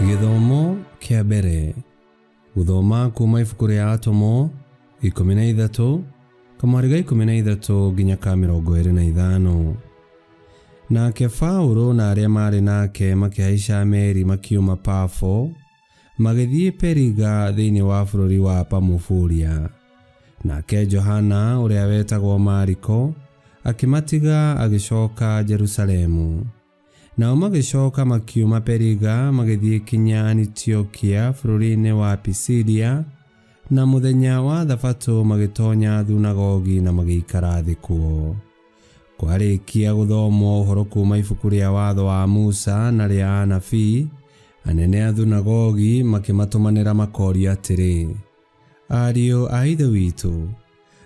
Gĩthomo kĩa mbere. Gũthoma kuuma ibuku rĩa Atũmwo 13, kamũhari ga 13 nginya ka 25. Nake Paũlũ na arĩa maarĩ nake makĩhaica meri makiuma Pafo, magĩthiĩ Periga thĩinĩ wa bũrũri wa Pamufulia. Nake Johana ũrĩa wetagwo Mariko akĩmatiga agĩcoka Jerusalemu. Nao magĩcoka makiuma Periga magĩthiĩ kinya Anitiokia bũrũri-inĩ wa Pisidia, na mũthenya wa Thabatũ magĩtonya thunagogi na magĩikara thĩ kuo. Kwarĩkia gũthomwo ũhoro kuuma ibuku rĩa Watho wa Musa na rĩa Anabii, anene a thunagogi makĩmatũmanĩra makoria atĩrĩ, Ariũ a Ithe witũ,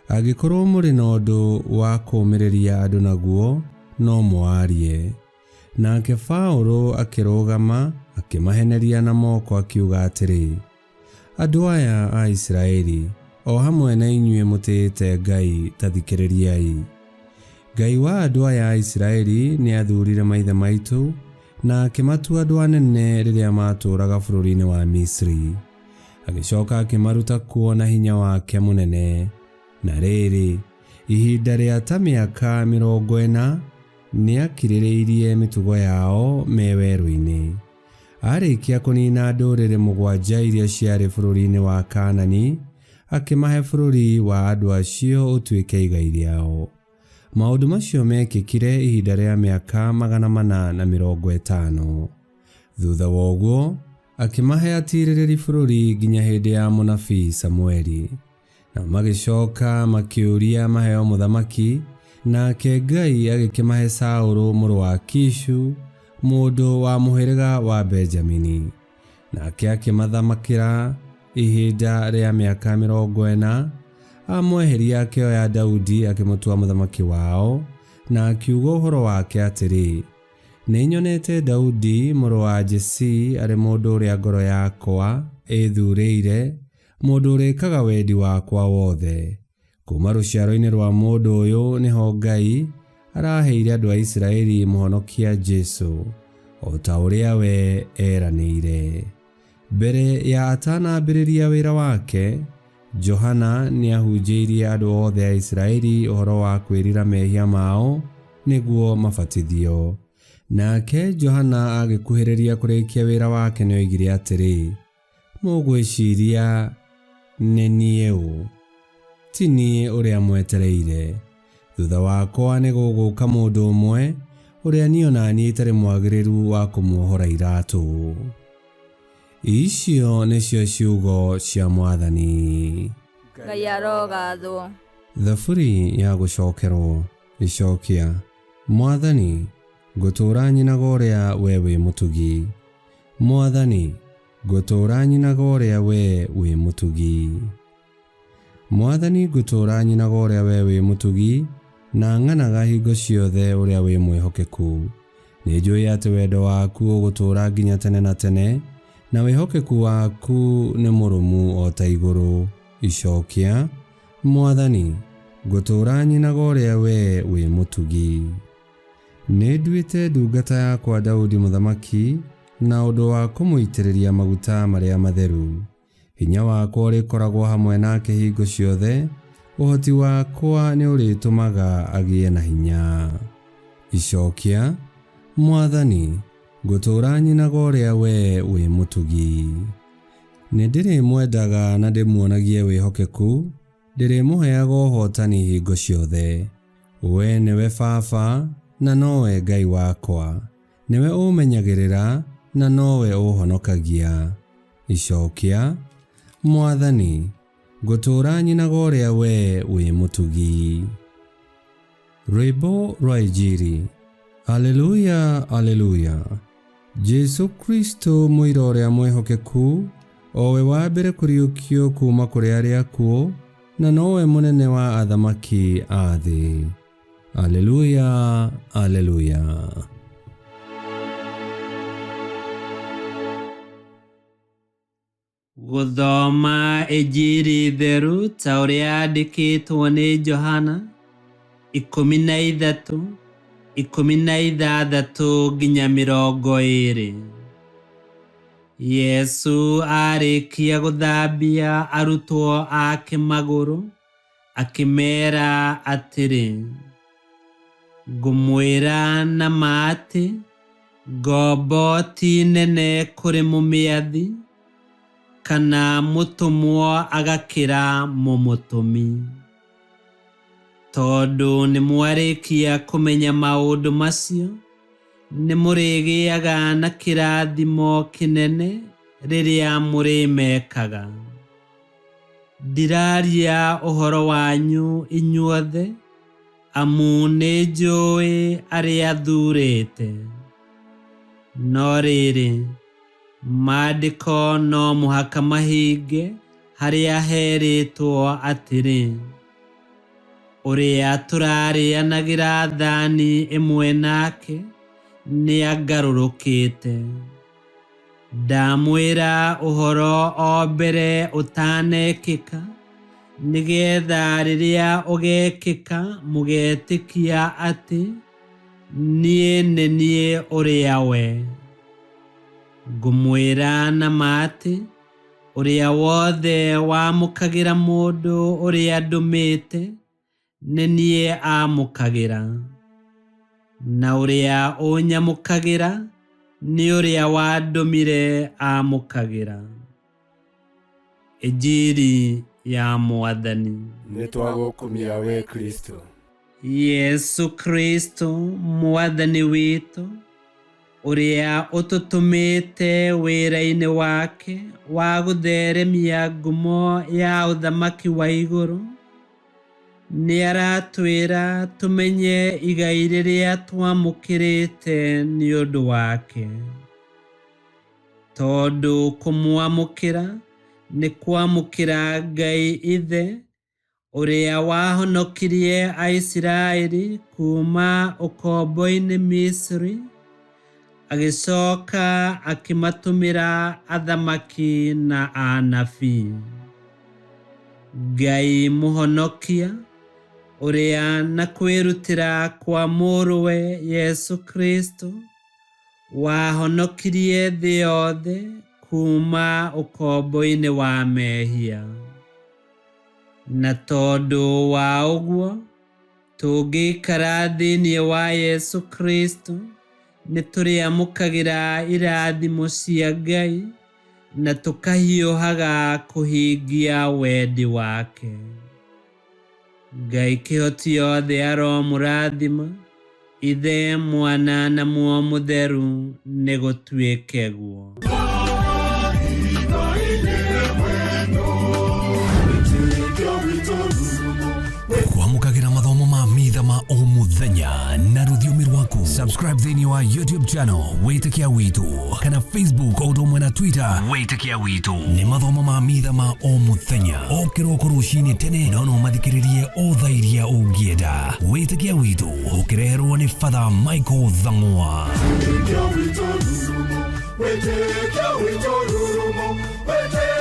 angĩkorwo mũrĩ na ũndũ wa kũũmĩrĩria andũ naguo, no mũwarie. Nake Paũlũ akĩrũgama, akĩmaheneria na moko akiuga atĩrĩ, Andũ aya a Isiraeli, o hamwe na inyuĩ mũtĩĩte Ngai, ta thikĩrĩriai. Ngai wa andũ aya a Isiraeli nĩathuurire maithe maitũ, na akĩmatua andũ anene rĩrĩa maatũũraga bũrũri-inĩ wa Misiri. Agĩcoka akĩmaruta kuo na hinya wake mũnene. Na rĩrĩ, ihinda rĩa ta mĩaka 40, nĩakirĩrĩirie mĩtugo yao me werũ-inĩ. Aarĩkia kũniina ndũrĩrĩ mũgwanja iria ciarĩ bũrũri-inĩ wa Kaanani, akĩmahe bũrũri wa andũ acio ũtuĩke igai rĩao. Maũndũ macio meekĩkire ihinda rĩa mĩaka 450. Thutha wa ũguo, akĩmahe atiirĩrĩri bũrũri nginya hĩndĩ ya mũnabii Samueli. Nao magĩcoka makĩũria maheo mũthamaki, nake Ngai agĩkĩmahe Saũlũ mũrũ wa Kishu, mũndũ wa mũhĩrĩga wa Benjamini. Nake akĩmathamakĩra ihinda rĩa mĩaka 40, amweheria akĩoya Daudi akĩmũtua mũthamaki wao, na akiuga ũhoro wake atĩrĩ, Nĩnyonete Daudi mũrũ wa Jesii arĩ mũndũ ũrĩa ngoro yakwa ĩĩthuurĩire, mũndũ ũrĩkaga wendi wakwa wothe. Kuuma rũciaro-inĩ rwa mũndũ ũyũ nĩho Ngai araheire andũ a Isiraeli Mũhonokia Jesu, o ta ũrĩa we eranĩire. Mbere ya atanambĩrĩria wĩra wake, Johana nĩahunjĩirie andũ othe a Isiraeli ũhoro wa kwĩrira mehia mao nĩguo mabatithio. Nake Johana agĩkuhĩrĩria kũrĩkia wĩra wake nĩoigire atĩrĩ, Mũgwĩciria nĩ niĩ ũ? Ti niĩ ũrĩa mwetereire. Thutha wakwa nĩ gũgũka mũndũ ũmwe ũrĩa niĩ o na niĩ itarĩ mwagĩrĩru wa kũmuohora iratũ. Icio nĩcio ciugo cia Mwathani. Ngai arogathwo. Thaburi ya gũcokerwo. Icokia. Mwathani, ngũtũũra nyinaga ũrĩa wee wĩ mũtugi. Mwathani, ngũtũũra nyinaga ũrĩa wee wĩ mũtugi. Mwathani, ngũtũũra nyinaga ũrĩa wee wĩ mũtugi, na ng'anaga hingo ciothe ũrĩa wĩ mwĩhokeku. Nĩnjũĩ atĩ wendo waku ũgũtũũra nginya tene na tene, na wĩhokeku waku nĩ mũrũmu o ta igũrũ. Icokia, Mwathani, ngũtũũra nyinaga ũrĩa wee wĩ mũtugi. Nĩnduĩte ndungata yakwa Daudi mũthamaki na ũndũ wa kũmũitĩrĩria maguta marĩa matheru. Hinya wakwa ũrĩkoragwo hamwe nake hingo ciothe, ũhoti wakwa nĩũrĩtũmaga agĩe na hinya. Icokia, Mwathani, ngũtũũra nyinaga ũrĩa wee wĩ mũtugi. Nĩndĩrĩmwendaga na ndĩmuonagie wĩhokeku, ndĩrĩmũheaga ũhootani hingo ciothe. Wee nĩwe baba, na nowe Ngai wakwa, nĩwe ũũmenyagĩrĩra, na nowe ũũhonokagia. Icokia, Mwathani, ngũtũũra nyinaga ũrĩa wee wĩ mũtugi. Rwĩmbo rwa Injiri. Aleluya, Aleluya. Jesu Kristo mũira ũrĩa mwĩhokeku, o we wa mbere kũriũkio kuuma kũrĩ arĩa akuũ, na nowe mũnene wa athamaki a thĩ. Aleluya, Aleluya. Gũthoma Injiri theru ta ũrĩa yandĩkĩtwo nĩ Johana 13, 16 nginya 20. Yesu aarĩkia gũthambia arutwo ake magũrũ, akĩmeera atĩrĩ, ngũmwĩra na ma atĩ ngombo ti nene kũrĩ mũmĩathi, kana mũtũmwo agakĩra mũmũtũmi. Tondũ nĩmwarĩkia kũmenya maũndũ macio, nĩmũrĩgĩaga na kĩrathimo kĩnene rĩrĩa mũrĩmekaga. Ndiraria ũhoro wanyu inyuothe, amu nĩnjũĩ arĩa thuurĩte. No rĩrĩ, maandĩko no mũhaka mahinge harĩa herĩtwo atĩrĩ, ũrĩa tũrarĩanagĩra thani ĩmwe nake nĩangarũrũkĩte. Ndamwĩra ũhoro o mbere ũtanekĩka, nĩgetha rĩrĩa ũgekĩka mũgetĩkia atĩ niĩ nĩ niĩ ũrĩa we. Ngũmwĩra na ma atĩ ũrĩa wothe wamũkagĩra mũndũ ũrĩa ndũmĩte, nĩ niĩ amũkagĩra, na ũrĩa ũnyamũkagĩra nĩ ũrĩa wandũmire amũkagĩra. Injiri ya Mwathani. Nĩtwagũkumia we Kristo. Yesu Kristo Mwathani witũ, ũrĩa ũtũtũmĩte wĩra-inĩ wake wa gũtheremia ngumo ya ũthamaki wa igũrũ, nĩaratwĩra tũmenye igai rĩrĩa twamũkĩrĩte nĩ ũndũ wake. Tondũ kũmwamũkĩra nĩ kwamũkĩra Ngai Ithe, ũrĩa wahonokirie Aisiraeli kuuma ũkombo-inĩ Misiri, agĩcoka akĩmatũmĩra athamaki na anabii. Ngai mũhonokia, ũrĩa na kwĩrutĩra kwa mũrũwe Yesu Kristo wahonokirie thĩ yothe kuuma ũkombo-inĩ wa mehia. Na tondũ wa ũguo, tũngĩikara thĩinĩ wa Yesu Kristo, nĩtũrĩamũkagĩra irathimo cia Ngai na tũkahiũhaga kũhingia wendi wake. Ngai kĩhoti yothe aromũrathima, Ithe, Mwana na Muoyo Mũtheru, nĩgũtuĩke guo. Kwamũkagĩra mathomo ma mitha ma o mũthenya na rũthiomi rwaku. Subscribe thĩinĩ wa YouTube channel Wĩtĩkia Witũ kana Facebook o ũndũ ũmwe na Twitter Wĩtĩkia Witũ. Nĩ mathomo ma mitha ma o mũthenya o kĩroko rũcinĩ tene, no no mathikĩrĩrie o thaa iria ũngĩenda. Wĩtĩkia Witũ ũkĩreherwo nĩ Father Michael Thang'wa. Wĩtĩkia witũ rurumo, wĩtĩkia witũ rurumo, wĩtĩkia